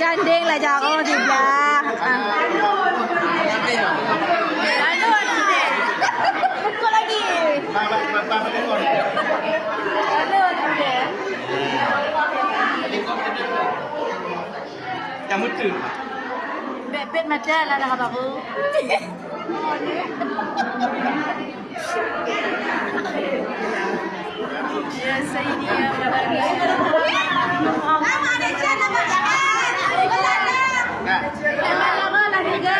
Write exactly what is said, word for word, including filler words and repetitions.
Gandeng lah jauh di belah. Ah. Lalu ada deh. Pukul lagi. Lalu ada deh. Yang betul. Bek-bek macam lah dah baru. Ya, Saidi, ya, Mama. Mama, ada ikan, Mama, jangan. Lama-lama lah juga.